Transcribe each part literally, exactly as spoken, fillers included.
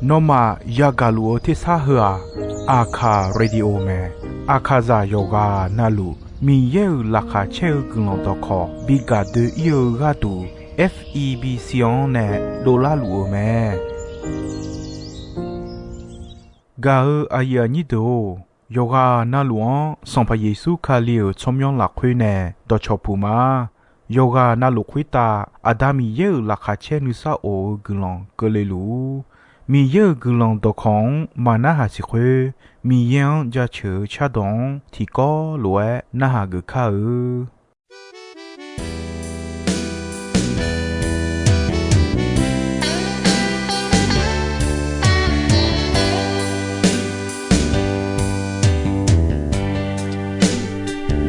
Nawmaf yagaq luf-eu tersar heu-aq, Aqkaq Radio mae. Aqkaqzaq yawqghaq navluf Miqyaer-euq laqkhaq caer-eu guiqlanq dawqkawq bi gaq doe-ir-eu gharduq, F E B C-anr nae dovlar luf-eu mae. Gaq-eu aqyuif aqnyir deuq-or, yawqghaq navluf-anr Sanqpaq Yeqsur Kali-euq tsawrmyanr lafkhoer nae dawqcawq puq ma. Yawqghaq navluf khoertav Aqda Miqyaer-euq laqkhaq caer nuisar of-eu guiqlanq keuvle luf-ur. Miqyaer-euq guiqlanq dawqkawq-anr maqnarhaq siq khoer, Miqyaer-anr jaceuq-eu cardawq-anr tiqkawv lof-aer narhaq geuf kar-eu.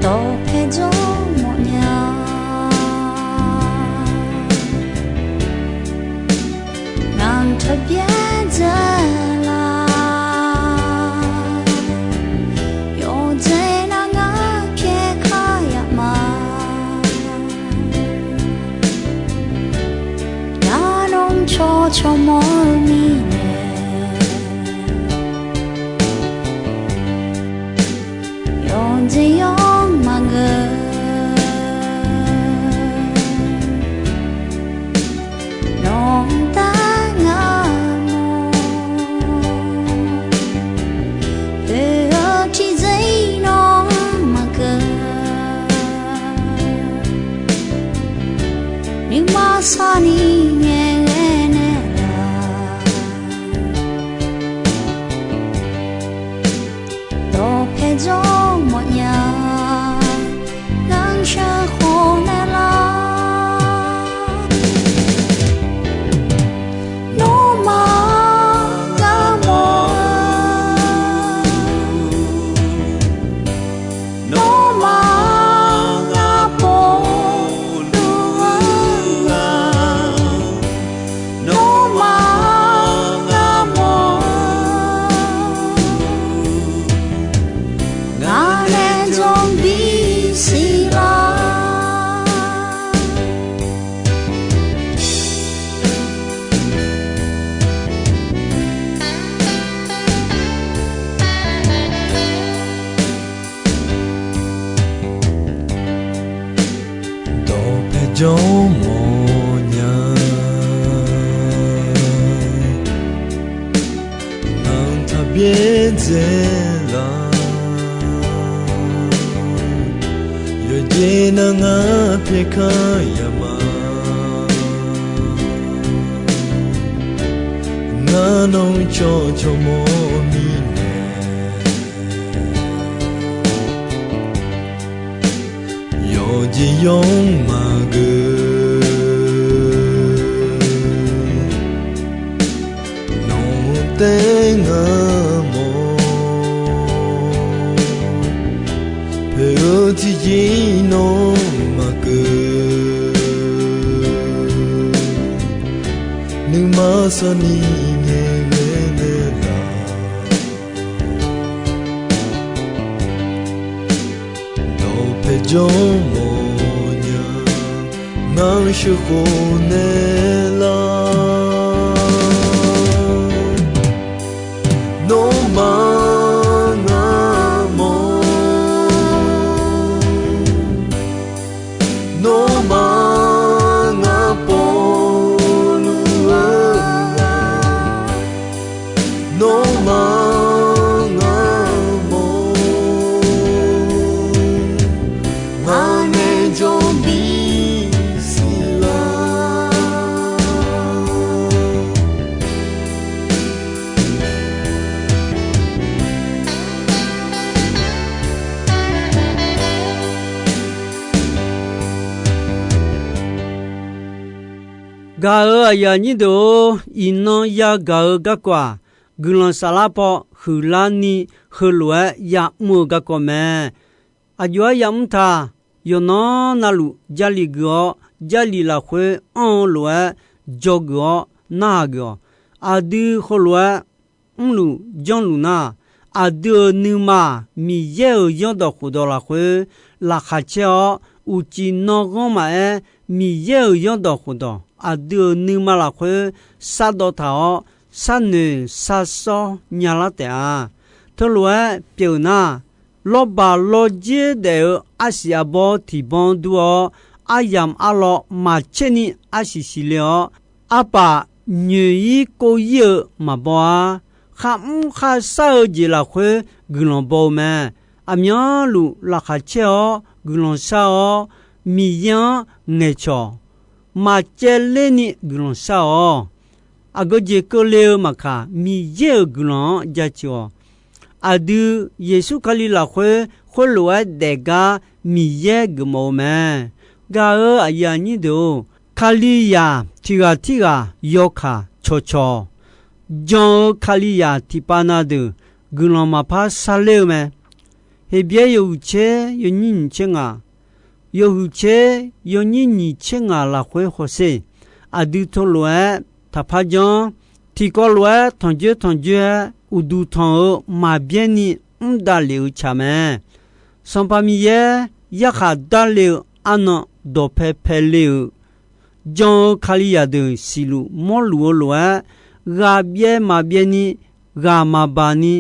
Dawqpae jawr mawfnya, ngaq-anr taqbyaer dzae la. Yawqjeq nav ngar pyaeq kar yaf ma. Ngar nawr cawq cawq mawr-eu mirnae, yawqjeq yawr maqngeur. Nawq-anr taef ngar mawr, oe-eu tiqjeq-ir nawr maqkeuv. Nuima sarni ngaeqghae naeqlaf, dawqpae jawr mawfnya, ngar sheuqkhof naeqlaf. Nawmaf ngar mawr-eu, nawmaf ngar pov luf-eu, nawmaf ngar mawr-eu, ngaq nae jawr bisiq lar. Dawqpae jawr mawfnya, ngaq-anr taqbyaer dzae la. Yawqjeq nav ngar pyaeq kar yaf ma. Ngar nawr cawq cawq mawr mirnae, yawqjeq yawr maqgeur. Nawq-anr taef ngar mawr, poeq-eu tiqjeq-ir nawr maqkeuv. Nuima sarni ngaeqghae naeqlaf, dawqpae jawr mawfnya, ngar sheuqkhof naeqlaf. Nawmaf ngar mawr, nawmaf ngar povluf-eu, nawmaf ngar mawr, ngaq nae jawr bisiq lar. Gaq-euq aqyuif aqnyir deuq-or, iqnan yagaq-eu garkawv-aq, guiqlanq saflar paw huiqlar ni heulof-aer yamr-eu garkawv mae. Aqjox-aer yamr taq, yawqnan navluf Jarlif geuf-awr, Jarlif lafkhoer anr-eu lof-aer dzawgeuf-awr narhaq geuf-awq. Aqdui heulof-aer mrluf janrluf nar, aqdui-euq nuima-aq, Miqyaer-euq zanrdawq khofdawq lafkhoer laqkhaq caer-awr, uqcif nanghanr maqaer, Miqyaer-euq zanrdawq khofdawq aqdui-euq nuima lafkhoer shardawv taq-awr, sharnoeq sharsawr nyalar taef-a. Teulof-aer pyeuf nar, lawrbaq lawrjir daef-eu arsiq arbawr tiqbanr dur-awr, aryamq arlawr maqtser ni arsiq siqle-awr, arpaf nyoeq-ir kov-ir-eu maqbaw-ar. Kharmr kharshar-eu jeq lafkhoer guiqlanq baw-eu mae. Aqmyanluf laqkhaq caer-awr guiqlanq shar-awr, Miqyaer-anr ngaeqcawq, maqcaevler ni guiqlanq shar-awq. Aqgeu jeq keuvle-eu maqkaq, Miqyaer-euq guiqlanq-anr jaceuq-awq. Aqdui Yeqsur Kali lafkhoer khoerlof-aer daefgar Miqyaer geufmawf-eu mae. Gaq-euq aqyuif aqnyir deuq-or, Kalizaq tiq ghaq tirghaq yawkaq cawqcawq-awq. Jan-eu Kalizaq tiqpav na deuq guiqlanq maqpar sharler-eu mae. Heqbyaer yawhuiq tser yawnyir nyiq tser ngaq, yawhuiq tser yawnyir nyiq tser ngaq lafkhoer hawsher, aqdui teulof-aer taqpar janr. Tiqkawv lof-aer tanqjoer tanqjoer-aer uqduq tanq-eu maqbyaer ni mr davlef-eu tsaq mae. Sanqpaq Miqyaer yarkhaq darle-eu arnan dawqpae paele-euq jan-eu Kalizaq deuq siqluf mawrluf-eu lof-aer, ghaq byaev maqbyaev ni ghaq maqbaq ni,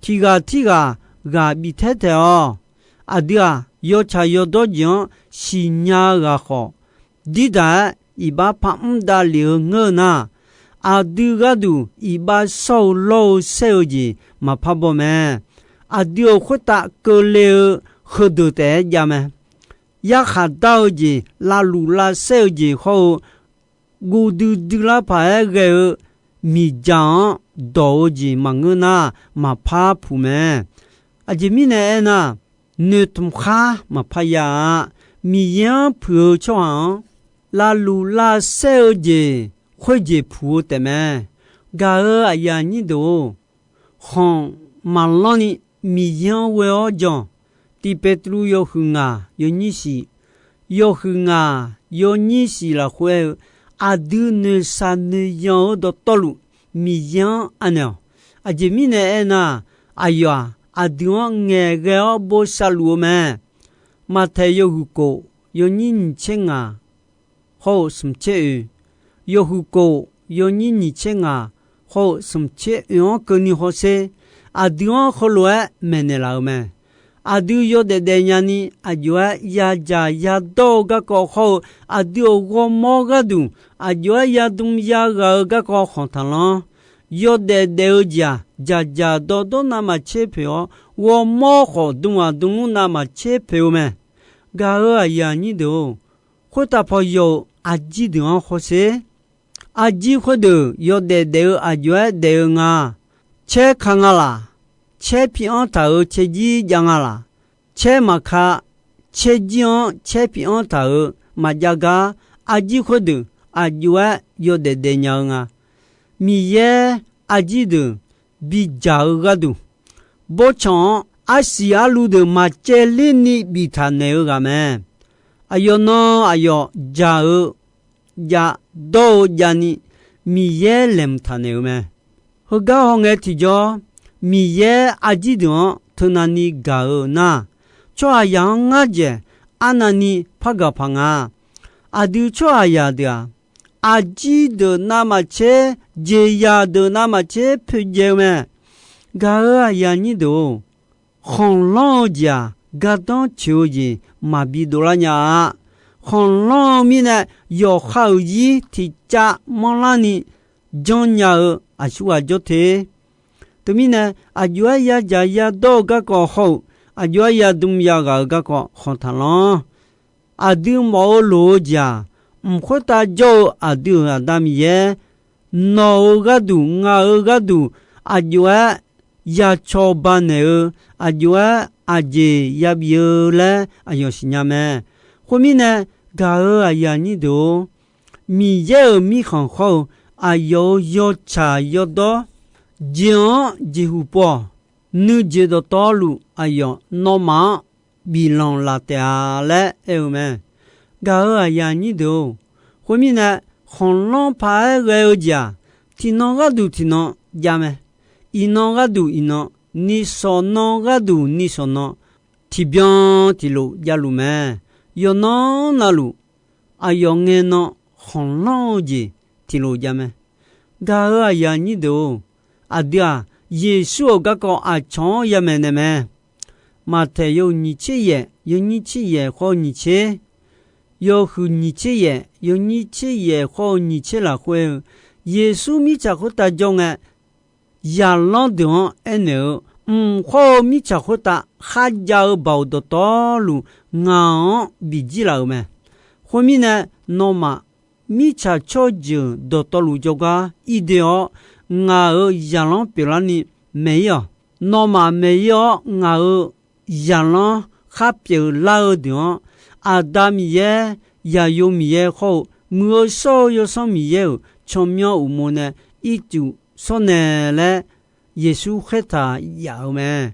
tiq ghaq tirghaq ghaq biftaer taef-awq. Aqdui-aq, yawtsaq yawdawr jeq-anr siqnya-eu ghaq khawf, dirdaq-aer iqbax parmr davlef-eu ngeur-eu nar, aqdui gharduq iqbax shawr-eu lawr-eu saer-eu jeq maqpar baw mae. Aqdui-euq khoertav keuvle-eu heudeuq taef-aer jav mae. Yarkhaq dar-eu jeq, lavluf lavsaer-eu jeq hawr-eu, guv duidui lar paq-aer ghae-eu miqdzaq-anr dawq-eu jeq maqngeur nar, maqpar puq mae. Aqjeq mirnae aernar, noeqtmq khar maqpar ya-a. Miqyaer-anr puiq-eu tsawrhaq-anr, lavluf lavsaer-eu jeq khoerjeq puq-eu taefmae. Gaq-euq aqyuif aqnyir deuq-or, khanq maqlanr ni Miqyaer-anr ghoe-awr jan. Tiq Petru yawhuiq ngaq yawnyir shiq, yawhuiq ngaq yawnyir shiq lafkhoer-eu, aqdui noeqshaq noeqyanq-eu dawqtawvluf Miqyaer-anr anaeq-awq. Aqjeq mirnae aernar, aqyawf-aq, aqdui-anr ngaeqghae-awr bosav luf-eu mae. Maqtaeq yawhuiq kof yawnyir nyiq tser ngaq hawr-eu smq tser oe, yawhuiq kof yawnyir nyiq tser ngaq hawr-eu smq tser oe-anr keuvni hawsher, aqdui-anr heulof-aer maeqnaeq laf-eu mae. Aqdui yawdaef daef nyani aqjox-aer yadzaq yadawr-eu garkawv hawr-eu, aqdui-euq ghawrmawr gharduq aqjox-aer yadm yaghaq-eu garkawv khanq taqlanr. Yawdaef daef-eu jeq-aq, dzaqdzaq dawrdawr navmaqtser poeq-awr, ghawrmawr khawf dm ghaq dm lmr navmaqtser poeq-eu mae. Gaq-euq aqyuif aqnyir deuq-or, khoertav paw yaw-eu arjir deuq-anr hawsher. Arjir khoerdeuq yawdaef daef-eu aqjox-aer daef-eu nga. Caer ka nga laq? Caer pi-anr taq-euq caerjir jav nga laq? Caer maqka, caerjir-anr caer pi-anr taq-euq maqjav gar, arjir khoerdeuq aqjox-aer yawdaef daef nya-eu nga. Miqyaer arjir deuq bidzaq-eu gharduq, bawrtsanq-anr arsiq arluv deuq maqcaevler ni biftaq naeq-eu ghaq mae. Aqyawf nan aqyawf dzaq-eu jav, dawr-eu javni Miqyaer laeqhmq taq naeq-eu mae. Heugar hawngae tiqjawr, Miqyaer arjir deuq-anr teunavni gaq-eu nar, tsawrhaqzaq-anr ngar dzaeq arnavni par gaq paq nga. Aqdui tsawrhaqzaq deuq-aq, arjir deuq navmaqtser, jeqzaq deuq navmaqtser poeqdzaeq-eu mae. Gaq-euq aqyuif aqnyir deuq-or, khanqlanr-eu jeq-aq, gardanr coeq-eu jeq maqbi dovlar nya-a. Khanqlanr-eu mirnae, yawqha-euq zir tiqcav manrlar ni janrnya-eu aqsurghaq jawr te. Teumirnae, aqjox-aer yadzaq yadawr-eu garkawv hawr-eu, aqjox-aer yadm yaghaq-euq garkawv khanq taqlanr. Aqdui mawf-eu loq-eu jeq-aq, mq khoertav jawr-eu aqdui-euq Aqda Miqyaer, nawq-euq gharduq, ngaq-euq gharduq, aqjox-aer ya cawba naeq-eu, aqjox-aer aqjeq yabif-eu laer aqyawf siqnya mae. Khoermirnae, gaq-euq aqyuif aqnyir deuq-or, Miqyaer-euq mirkhanq hawr-eu aqyawf-euq yawtsaq yawdawr, jeq-anr jeqhuq pov-awq. Nuijeq dawqtawvluf aqyawf nawmaf-anr biflanq laf taef-a laer aer-eu mae. Gaq-euq aqyuif aqnyir deuq-or, khoermirnae, khanqlanr paq-aer ghae-eu jeq-aq, tiqnan gharduq tiqnan jav mae. Iqnan gharduq iqnan, nishawq nan gharduq nishawq nan, tiqbyan tiqlof javluf mae. Yawqnan navluf, aqyawf ngae nan khanqlanr-eu jeq tiqlof jav mae. Gaq-euq aqyuif aqnyir deuq-or, aqdui-aq, Yeqsur-euq garkawv aqcawq-anr yamaeq naeq mae. Maqtaeq yawhuiq nyiq tser yaef, yawnyir tser yaef khawr-eu nyiq tser, yawhuiq nyiq tser yaef, yawnyir tser yaef khawr-eu nyiq tser lafkhoer-eu, Yeqsur mirtsaq khoertav jawr ngae, zaqlanr deuq-anr aernaeq-eu, Mq khawr-eu mirtsaq khoertav kharjav-eu baoq dawqtawvluf ngaq-anr bijir laf-euq mae. Khoermirnae, nawmaf mirtsaq tsawrjeuq dawqtawvluf jawrgar irdoe-awr, ngaq-euq zaqlanr pyeuflarni maeq-ir-awq. Nawmaf maeq-ir-awr, ngaq-euq zaqlanr khar pyeuflar-eu deuq-anr, Aqda Miqyaer, Zaqyo Miqyaer khawr-eu Muiq-eu shawr-eu Yawsanr Miqyaer-euq tsawrmyanr uqmov nae ircuf shawr nae laer Yeqsur khaertaq yaf-euq mae.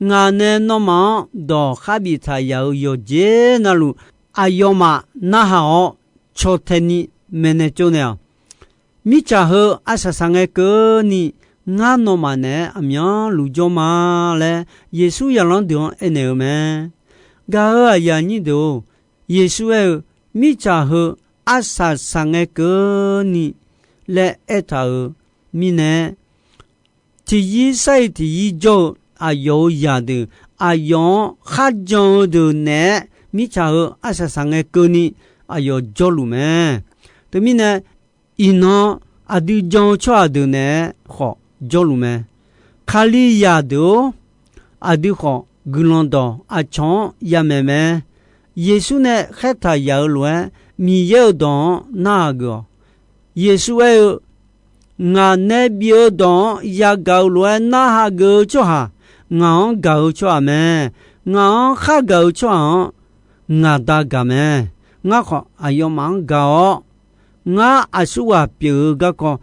Ngaq nae nawmaf-anr dawq khar biftaq yaf-euq yawqjeq navluf, aqyawfmaf narhaq-awr caw tae ni maeqnaeq tsovnaeq-awq. Mirtsaq heu arsaq saqngae keuvni, ngar nawmaf naeq-aer aqmyanluf jawr ma laer, Yeqsur zaqlanr deuq-anr aernaeq-eu mae. Gaq-euq aqyuif aqnyir deuq-or, Yeqsur aer-eu, Mirtsaq heu arsaq saqngae keuvni laer aertaq-euq mirnae, tiqyir sar-iq tiqyir jawr-eu aqyawf-euq zaqdeuq, aqyawf-anr kharjan-eu deuq naeq-aer, mirtsaq heu arsaq saqngae keuvni aqyawf jawrluf mae. Teumirnae, iqnan aqdui jan-eu tsawrhaq deuq naeq-aer khawf jawrluf mae. Kalizaq deuq-or, aqdui khawf guiqlanq dawq aqcawq-anr yamaeq mae. Yeqsur nae khaertaq yaf-eu lof-aer, Miqyaer-euq dawq-anr narhaq geuf-awq. Yeqsur aer-eu, Ngaq nae bif-eu dawq-anr yagaq-euq lof-aer narhaq geuf-eu tsawrhaq, ngaq-anr gaq-eu tsawrhaq mae. Ngaq-anr khar gaq-eu tsawrhaq-anr, ngaq Da gaq mae. Ngar khawf aqyawfmaf-anr gaq-awr, ngar aqsurghaq pyeuf-eu garkawv,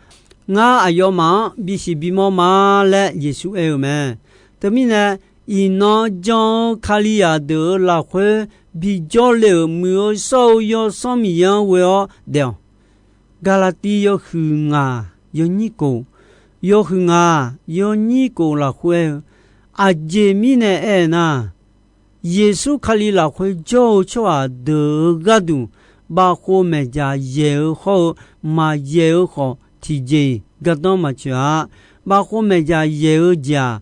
ngar aqyawfmaf-anr bisiq bimawr ma laer Yeqsur aer-eu mae. Teumirnae, iqnan jan-eu Kalizaq deuq-euq lafkhoer bijawr le-euq Muiq-eu shawr-eu Yawsanr Miqyaer-anr ghoe-awr daef-awq. Gaqlaqtiv yawhuiq ngaq yawnyir kof, yawhuiq ngaq yawnyir kof lafkhoer-eu, aqjeq mirnae aernar, Yeqsur Kali lafkhoer jawr-eu tsawrhaq deuq-euq gharduq, bavkhov maeqjaq yaeq-eu hawr-eu maqyaeq-eu khawf, tiqjeq-iq gardanr maqtsoeq-a. Bavkhov maeqjaq yaeq-eu jeq-aq,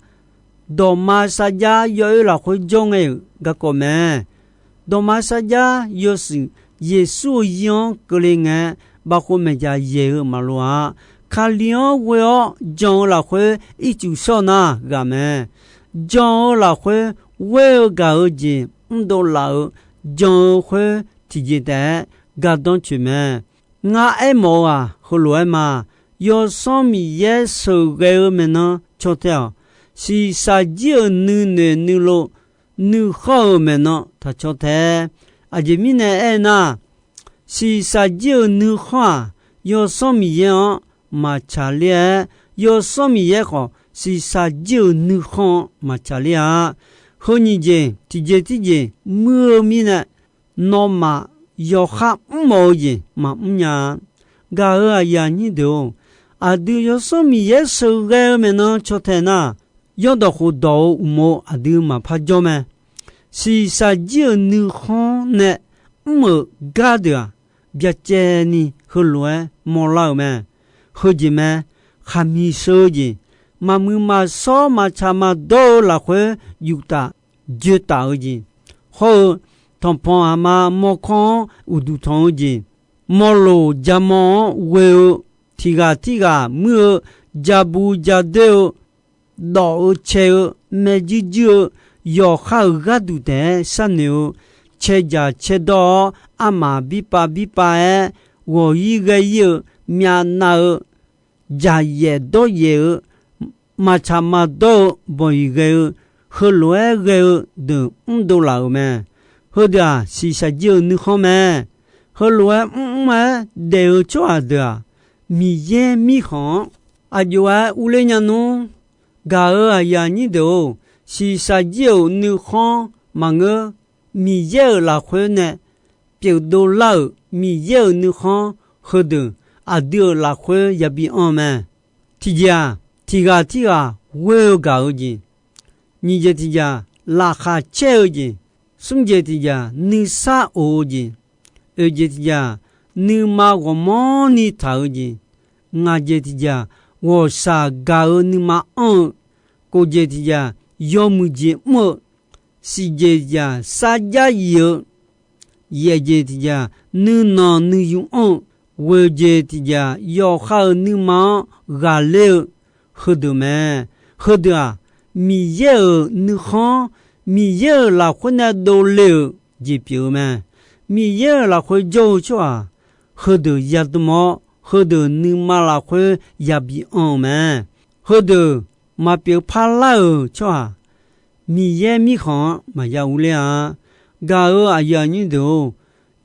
dawqma sarjax yawoer lafkhoer jawr ngae-euq garkawv mae. Dawqma sarjax yawshuif Yeqsur-euq zir-anr keuvle ngae, bavkhov maeqjaq yaeq-eu maqloq-a. Kali-anr ghoe-awr jan-eu lafkhoer ircuf shawr nar ghaq mae. Jan-eu lafkhoer ghoer-eu gaq-eu jeq mrdov laf-eu jan-eu khoer tiqjeq taef-aer gardanr tsoeq mae. Ngar aermawf-eu-aq, heulof-aer ma. Yawsanr Miqyaer sheuqghae-eu maeqnan caw tae-awq. Shiqshaq jir-euq nuinoeq nuilov nuikhanr-euq maeqnan taq caw tae. Aqjeq mirnae aernar, shiqshaq jir-euq nuikhanr-aq, Yawsanr Miqyaer-anr maqtsaq ler-aer, Yawsanr Miqyaer khawf shiqshaq jir-euq nuikhanr-anr maqtsaq ler-a. Heu nyiq jeq tiqjeq tirjeq muir-eu mirnae, nawmaf yawkhav mrmawf-eu jeq maqmr nya-a. Gaq-euq aqyuif aqnyir deuq-or, aqdui Yawsanr Miqyaer sheuqghae-eu maeqnan caw tae nar, yawrdawq khofdawq-eu uqmov aqdui maqpar jawr mae. Shiqshaq jir-euq nuikhanr nae mr-euq gar deuq-aq, byacaevni heulof-aer mawrlar-euq mae. Heujeq mae. Khaqmiq sheu-eu jeq, maqmuiq maqshawr maqtsaq maqdawr-eu lafkhoer yuftaf joetaf-eu jeq, hawr-eu tanqpanq aqma mawrkawr-anr uqduq tanq-eu jeq, mawrloq jamawr-anr ghoe-eu, tiqghaq tirghaq muir-eu, jabu jadoer-eu, dawf-eu cae-eu, maerjuir juir-eu, yawqha-euq gharduq taef-aer sharnoeq-eu, cae jaq cae dawr-awr armaf birpav birpav-aer, ghawq-ir ghae-ir-eu, myavnav-eu, jaqyaef dawryaef-eu, maqtsaq maqdawr-eu bawq-iq ghae-eu, heulof-aer ghae-eu deuq mrdov laf-euq mae. Heudeuq-aq, shiqshaq jir-euq nuikhanr mae. Heulof-aer mrmr-aer daef-eu tsawrhaq deuq-aq, Miqyaer Mirkhanq-anr aqjox-aer urler nya nmr. Gaq-euq aqyuif aqnyir deuq-or, shiqshaq jir-euq nuikhanr maqngeur. Miqyaer-euq lafkhoer nae pyeufdov lar-euq Miqyaer-euq nuikhanr heudeuq aqdui-euq lafkhoer yabi anr-eu mae. Tiqjeq-aq, tiqghaq tirghaq ghoer-eu gaq-eu jeq. Nyiq jeq tiqjeq-aq, laqkhaq caer-eu jeq. Smr jeq tiqjeq-aq, nuisar of-eu jeq. Oeq jeq tiqjeq-aq, nuima ghawqmanrni taq-eu jeq, ngaq jeq tiq jeq-aq, ghawqshaq gaq-eu nuima anr-eu, kof jeq tiq jeq-aq, yawmuiq jeq mr-eu, siq jeq tiq jeq-aq, sarjax yif-eu, yaef jeq tiq jeq-aq, nuinanq nuiyu anr-eu, ghoeq jeq tiq jeq-aq, yawqha-euq nuima-anr ghaqler-eu, heudeuq mae. Heudeuq-aq, Miqyaer-euq nuikhanr, Miqyaer-euq lafkhoer nae dovle-euq jeq pyeuf-eu mae. Miqyaer-euq lafkhoer jawr-eu tsawrhaq, heudeuq yadm-awr, heudeuq nuima lafkhoer yabi anr-eu mae. Heudeuq maqpyeuf parlar-euq tsawrhaq, Miqyaer mirkhanq-anr maqya urler-a. Gaq-euq aqyuif aqnyir deuq-or,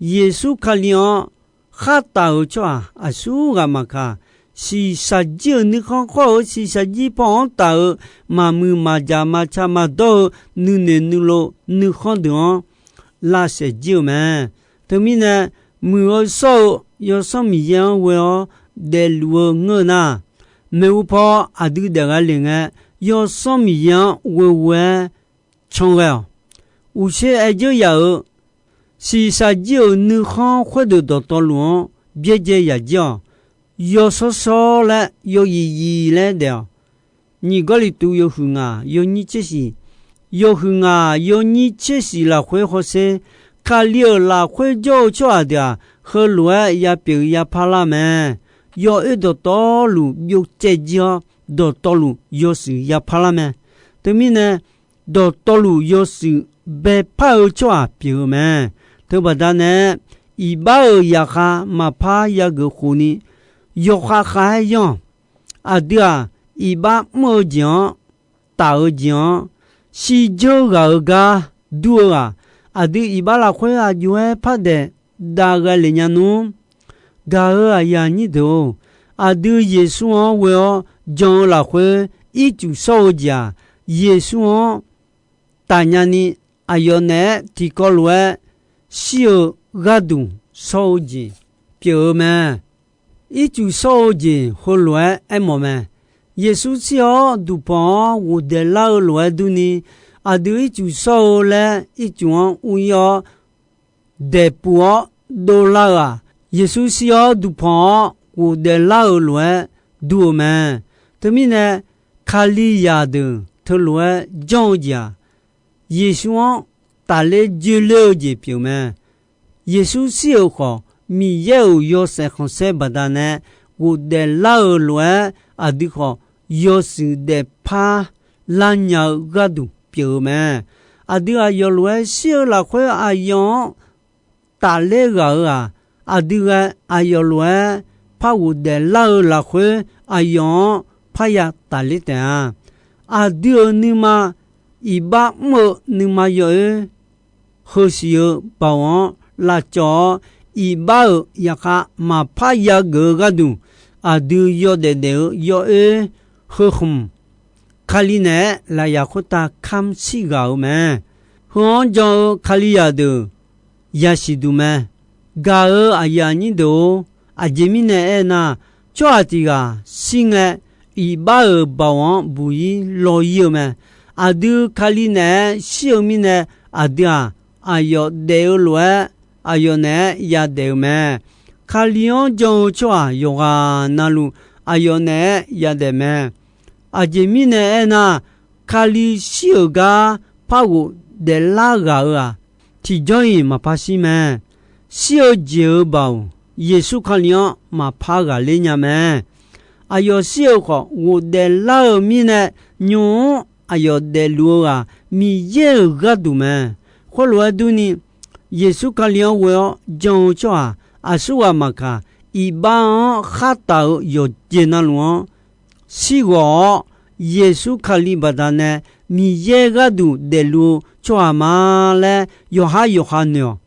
Yeqsur Kali-anr khartaf-euq tsawrhaq aqsurghaq maqkaq, shiqshaq jir-euq nuikhanr khawr-eu shiqshaq jir paw-anr taf-eu maqmuiq maqjaq maqca maqdawr-eu nuinoeq nuilov nuikhanr deuq-anr lavsaef jir-eu mae. Teumirnae, muiq-eu shawr-eu Yawsanr Miqyaer-anr ghoe-awr daefluf-eu ngeur nar, maeqhu paw aqdui daef gha le ngae, Yawsanr Miqyaer-anr ghoeghoe-aer canghae-awq. Uqsher aer dzeur yaf-euq shiqshaq jir-euq nuikhanr khoerdeuq dawqtawvluf-anr byaerdzae yaf jir-awq. Yawshawr shawr laer, yawyif yif laer daef-awq. Nyiq Gawrliqtu yawhuiq ngaq yawnyir tser shiq, yawhuiq ngaq yawnyir tser shiq lafkhoer hawsher, Kali-euq lafkhoer jawr-eu tsawrhaq deuq-aq, heulof-aer yapyeuf yapar lar mae. Yawoer dawqtawvluf byovcaev jir-awr, dawqtawvluf yawshuif yapar lar mae. Teumirnae, dawqtawvluf yawshuif baepar-eu tsawrhaq pyeuf-eu mae. Teubaqda nae, iqbax-euq zaqkhav maqpar yageuf khofni, yawkhav khav-aer yanr-awq. Aqdui-aq, iqbax mr-eu jeq-anr, taf-eu jeq-anr, shirdzeur ghaq-eu gar dur-eu-aq, aqdui iqbax lafkhoer aqjox-aer pardaef dav ghae le nya nmr. Gaq-euq aqyuif aqnyir deuq-or, aqdui Yeqsur-anr ghoe-awr jan-eu lafkhoer ircuf shawr-eu jeq-aq, Yeqsur-anr tafnya ni aqyawf naeq-aer tiqkawv lof-aer shir-eu gharduq shawr-eu jeq pyeuf-eu mae. Ircuf shawr-eu jeq heulof-aer aermawf mae. Yeqsur shir-awr duqpanq-anr ghofdaef lar-eu lof-aer durni, aqdui ircuf shawr-eu laer ircuf-anr ur-ir-awr daeqpuq-awr dovlar-eu-aq, Yeqsur shir-awr duqpanq-awr ghofdaef lar-euq lof-aer dur-eu mae. Teumirnae, Kalizaq deuq teulof-aer janr-eu jeq-aq, Yeqsur-anr tafler dzoerler-eu jeq pyeuf mae. Yeqsur shir-euq khawf, Miqyaer-euq yawshaef khanqsaer baqdanae ghofdaef lar-euq lof-aer, aqdui khawf yawshuif daefpar lar nya-eu gharduq pyeuf-eu mae. Aqdui aqyawf lof-aer shir-eu lafkhoer aqyawf-anr tafler ghaq-euq-aq, aqdui ghae aqyawf lof-aer par ghofdaef lar-eu lafkhoer aqyawf-anr parya tafler taef-a. Aqdui-euq nuima, iqbax mr-eu nuima yawoer, heusiq-eu baoq-anr lavcawv-awr, iqbax-euq zaqkhav maqpar yageuf-eu gharduq, aqdui yawdaef daef-eu yawoer heu khmq, Kali naeq-aer lafyaq khoertav kamr shir ghaq-euq mae. Heu-anr jan-eu Kalizaq deuq yasiq duq mae. Gaq-euq aqyuif aqnyir deuq-or, aqjeq mirnae aernar, tsawrhaq tiq ghaq shir ngae, iqbax-euq baoq-anr buq-ir law-ir-eu mae. Aqdui Kali naeq-aer shir-eu mirnae, aqdui-aq, aqyawf daef-eu lof-aer aqyawf naeq-aer yadaef-eu mae. Kali-anr jan-eu tsawrhaq yawqghaq navluf aqyawf naeq-aer yadaef mae. Aqjeq mirnae aernar, Kali shir-euq gar par ghofdaef lar ghaq-euq-aq, tiqjawr-iq maqpar shir mae. Shir-eu jeq-euq baoq, Yeqsur Kali-anr maqpar ghaqler nya mae. Aqyawf shir-eu khawf ghofdaef lar-eu mirnae, nymq-mr aqyawf daefluf-eu-aq, Miqyaer-euq gharduq mae. Khoerlof-aer durni, Yeqsur Kali-anr ghoe-awr jan-eu tsawrhaq aqsurghaq maqkaq, iqbax-anr khartaf-eu yawqjeq navluf-anr shirghawq-awr, Yeqsur Kali baqdanae Miqyaer gharduq daefluf-eu tsawrhaq ma laer yawqhar yawqha noeq-awq.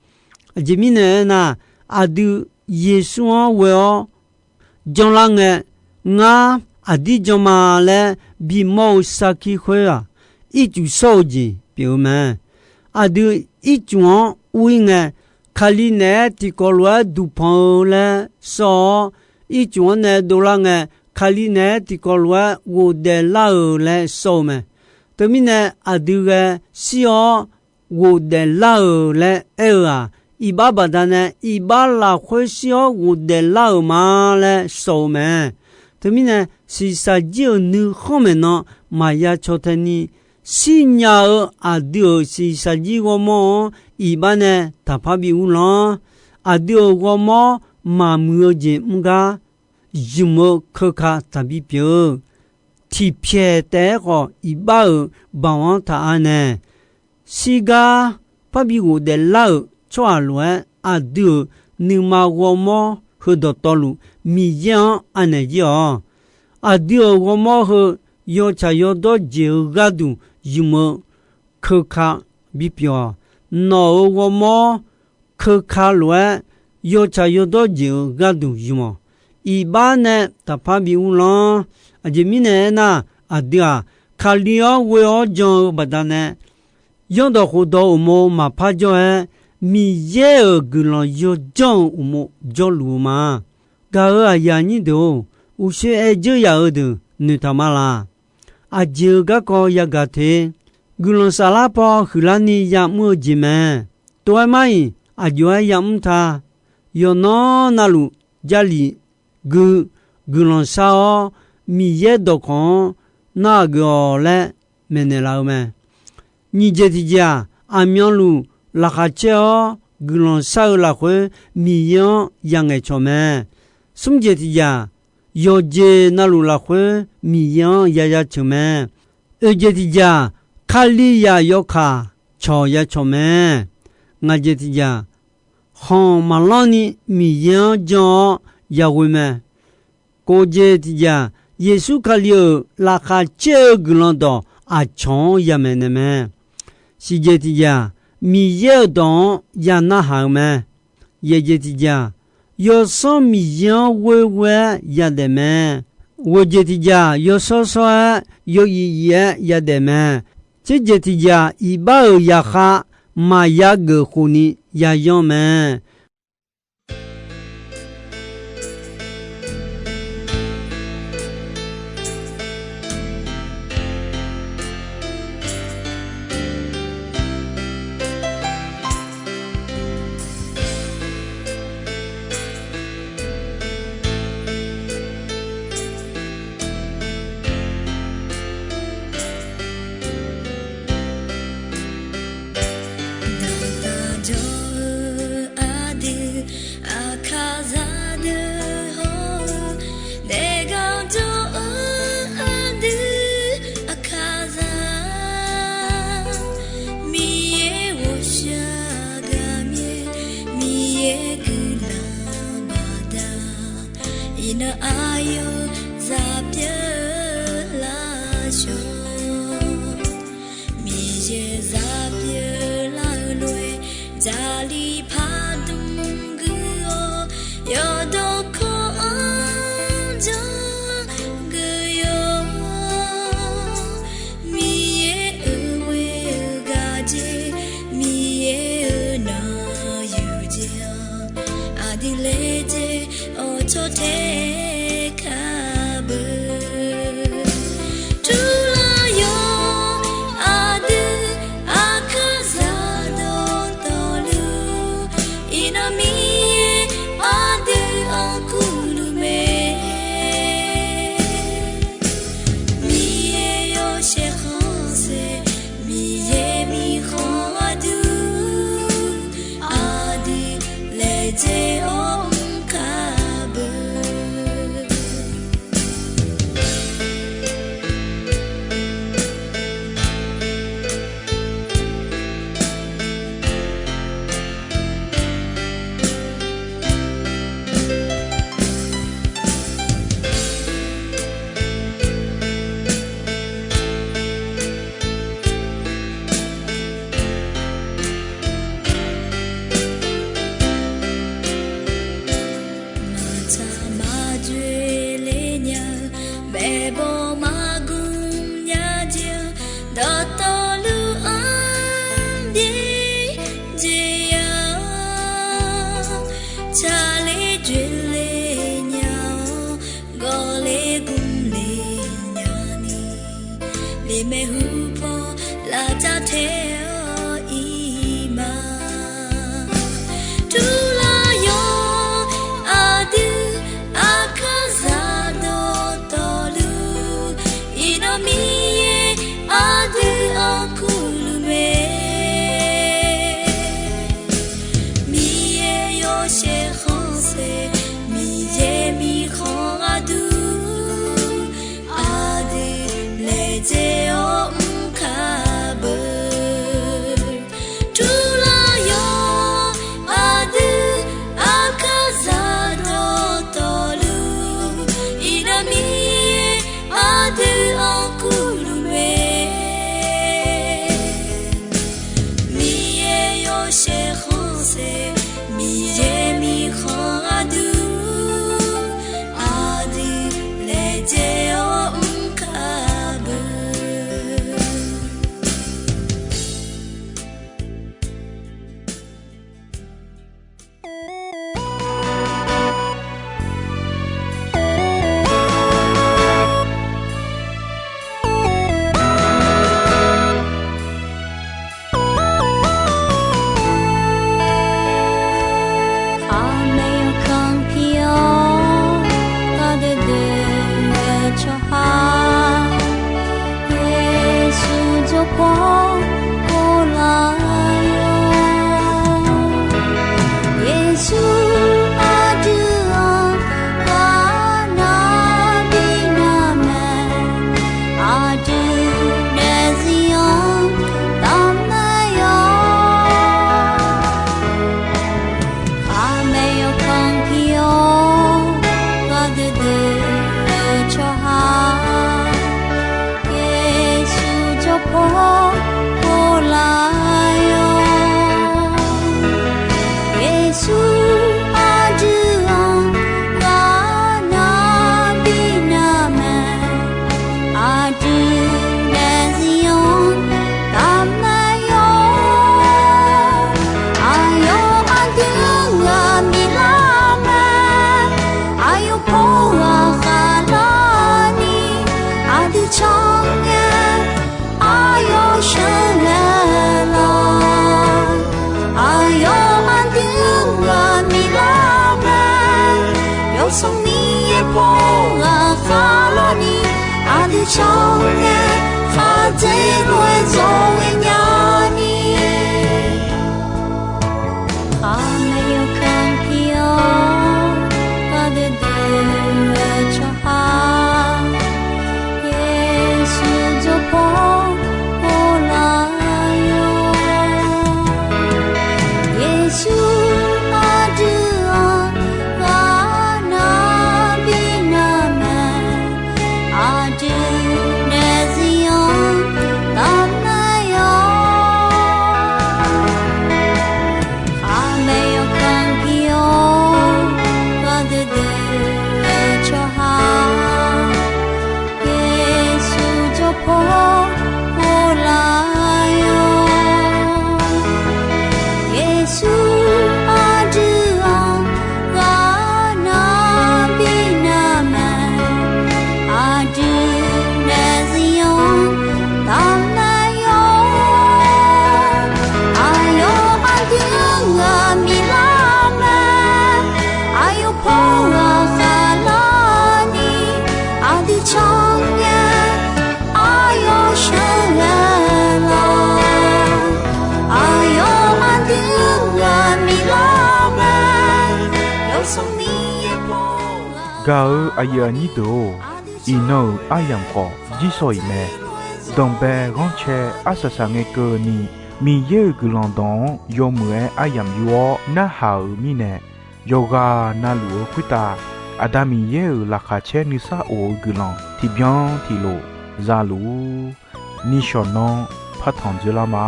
Aqjeq mirnae aernar, aqdui Yeqsur-anr ghoe-awr janlar ngae, ngar aqdir jan ma laer bimawr-eu sarkir khoer-aq, ircuf shawr-eu jeq pyeuf-eu mae. Aqdui ircuf-anr ur-ir ngae, Kali naeq-aer tiqkawv lof-aer duqpanq-eu laer sawr-awr, ircuf-anr nae dovlar ngae, Kali naeq-aer tiqkawv lof-aer ghofdaef lar-euq laer sawr-eu mae. Teumirnae aqdui ghae shir-awr ghofdaef lar-euq laer aer-eu-aq, iqbax baqdanae iqbax lafkhoer shir-awr ghofdaef lar-euq ma laer sawq-eu mae. Teumirnae, shiqshaq jir-euq nuikhanr maeqnan maqya caw tae ni, shirnya-eu aqdui-euq shiqshaq jir ghawrmawr-anr iqbax nae taqpar bi uvlanr. Aqdui-euq ghawrmawr maqmuiq-eu jeq mr gar zmq-eu keuka taqbi pyeuf-eu, tiqpyaeq taef-aer khawf iqbax-euq baoq-anr taq anaeq. Shirgar parbi ghofdaef lar-euq tsawrhaq lof-aer, aqdui-euq nuima ghawrmawr heu dawqtawvluf Miqyaer-anr anaeq jir-awq. Aqdui-euq ghawrmawr heu yawtsaq yawdawr jeq-eu gharduq zmq-eu keuka bipyeuf-awq. Nawq-euq ghawrmawr keuka lof-aer yawtsaq yawdawr jeq-euq gharduq zmq-awq. Iqbax nae taqpar bi uvlanr. Aqjeq mirnae aernar, aqdui-aq, Kali-anr ghoe-awr jan-eu baqdanae, zanrdawq khofdawq uqmov maqpar jawr-aer, Miqyaer-euq guiqlanq yawjanr-eu uqmov jawrluf-eu ma. Gaq-euq aqyuif aqnyir deuq-or, uqshoe aer dzeur yaf-eu deuq noeqtaq ma laq. Aqjeq-euq garkawv yagaq te. Guiqlanq saflar paw huiqlar ni yamr-eu jeq mae. Tov-aer mar-iq aqjox-aer yamr ta. Yawqnan navluf Jarlif gui guiqlanq shar-awr, Miqyaer dawqkawq-anr nar-aq geuf-awq laer maeqnaeq laf-eu mae. Nyiq jeq tiq jeq-aq, aqmyanluf laqkhaq caer-awr guiqlanq shar-eu lafkhoer Miqyaer-anr yangaeq cawq mae. Smr jeq tiq jeq-aq, yawqjeq navluf lafkhoer Miqyaer-anr yaya ceuq mae. Oeq jeq tiq jeq-aq, Kalizaq yawkaq cawq ya cawq mae. Ngaq jeq tiq jeq-aq, khanq maqlanr ni Miqyaer-anr jan-awr yaghoe mae. Kof jeq tiq jeq-aq, Yeqsur Kali-euq laqkhaq caer-eu guiqlanq dawq aqcawq-anr yamaeq naeq mae. Shiq jeq tiq jeq-aq, Miqyaer-euq dawq-anr yanarhaq-eu mae. Yaeq jeq tiq jeq-aq, yawsanr Miqyaer-anr ghoer ghoer-aer yadaef mae. Ghoeq jeq tiq jeq-aq, yawshawr shawr-aer yawyif yif-aer yadaef mae. Tser jeq tiq jeq-aq, iqbax-euq zaqkhav maqya geuf khofni yayanr mae. Daqtaq jawr-eu aqdui, aqkaqzaq deuq hawr-eu, daefgar jawr-eu aqdui, aqkaqzaq, Miqyaer ghawqshaq gaqmyaer, Miqyaer guiqlanq baqda, iqnan aqyawf zaq pyeuf lavshawr. Miqyaer zaq pyeuf lar-eu lof-aer, Jarlif pardmq guiq-awr, yawqdawq kawv-anr janr geuf yawq. Miqyaer-euq ghoe-eu gaqjeq, Miqyaer-euq nanq yuqjeq-anr, aqdui laejae-awr cawtae kar beu. Turlar-awr aqdui, aqkaqzaq dawqtawvluf, iqnan Miqyaer aqdui-anr kurluf mae. Miqyaer yawshaef khanqsaer, Miqyaer mirkhanq aqdui, aqdui laejae-awr mr kar beu. Maqtsaq maqdzoeq le nya-eu, maeqbawq maqgmq nya jeq-anr, dawqtawvluf-anr byaerdzae ya-awr, tsaqler dzoeqle nya-awr, gawqler gmqle nyani, lemaeq hupaw lavcav tae-awr ir ma. paw pov laf-awq. Yeqsur aqdui-anr ghaq nar bi nar mae, aqdui nae zir-anr taf mae-awr. Aqyawf aqdui-anr ghaq miqlar mae, aqyawf paw ghaq khavlarni aqdui can ngae aqyawf sheuqghae lawq. Aqyawf aqdui-anr ghaq miqlar mae, Yawsanr Miqyaer paw ghaq khavlarni aqdui can ngae, khaqdzerzaq-aer zawr ghaenya ni. Aqmaeq yawkaq pir-awr, ghaq deuq deuq-eu tsawrhaq, Yeqsur jawr paw pov laf-awq. Yeqsur aqdui-anr ghaq nar bi nar mae, aqdui nae zir-anr taf mae-awr. Aqmaeq yawkaq pir-awr, ghaq deuq deuq-eu tsawrhaq, Yeqsur jawr paw pov laf-awq. Yeqsur aqdui-anr ghaq nar bi nar mae, aqdui nae zir-anr taf mae-awr. Aqyawf aqdui-anr ghaq miqlar mae, aqyawf paw ghaq khavlarni aqdui can ngae, aqyawf sheuqghae lawq. Aqyawf aqdui-anr ghaq miqlar mae, Yawsanr Miqyaer paw ghaq. Gaq-eu aqyuif aqnyir deuq-or, iqnan-euq aryamq khawf jirsawq iq mae. Danqbae ghanrcae arsaq saq ngae keuvni, Miqyaer-euq guiqlanq dawq-anr yawmuiq-aer aryamq yur-awr narhaq-euq mirnae, yawqghaq navluf-eu khoertav Aqda Miqyaer-euq laqkhaq caer nuisar of-eu guiqlanq tiqbyan tiqlof za luf-ur. Nishawq nanr partanq dzoerlar ma.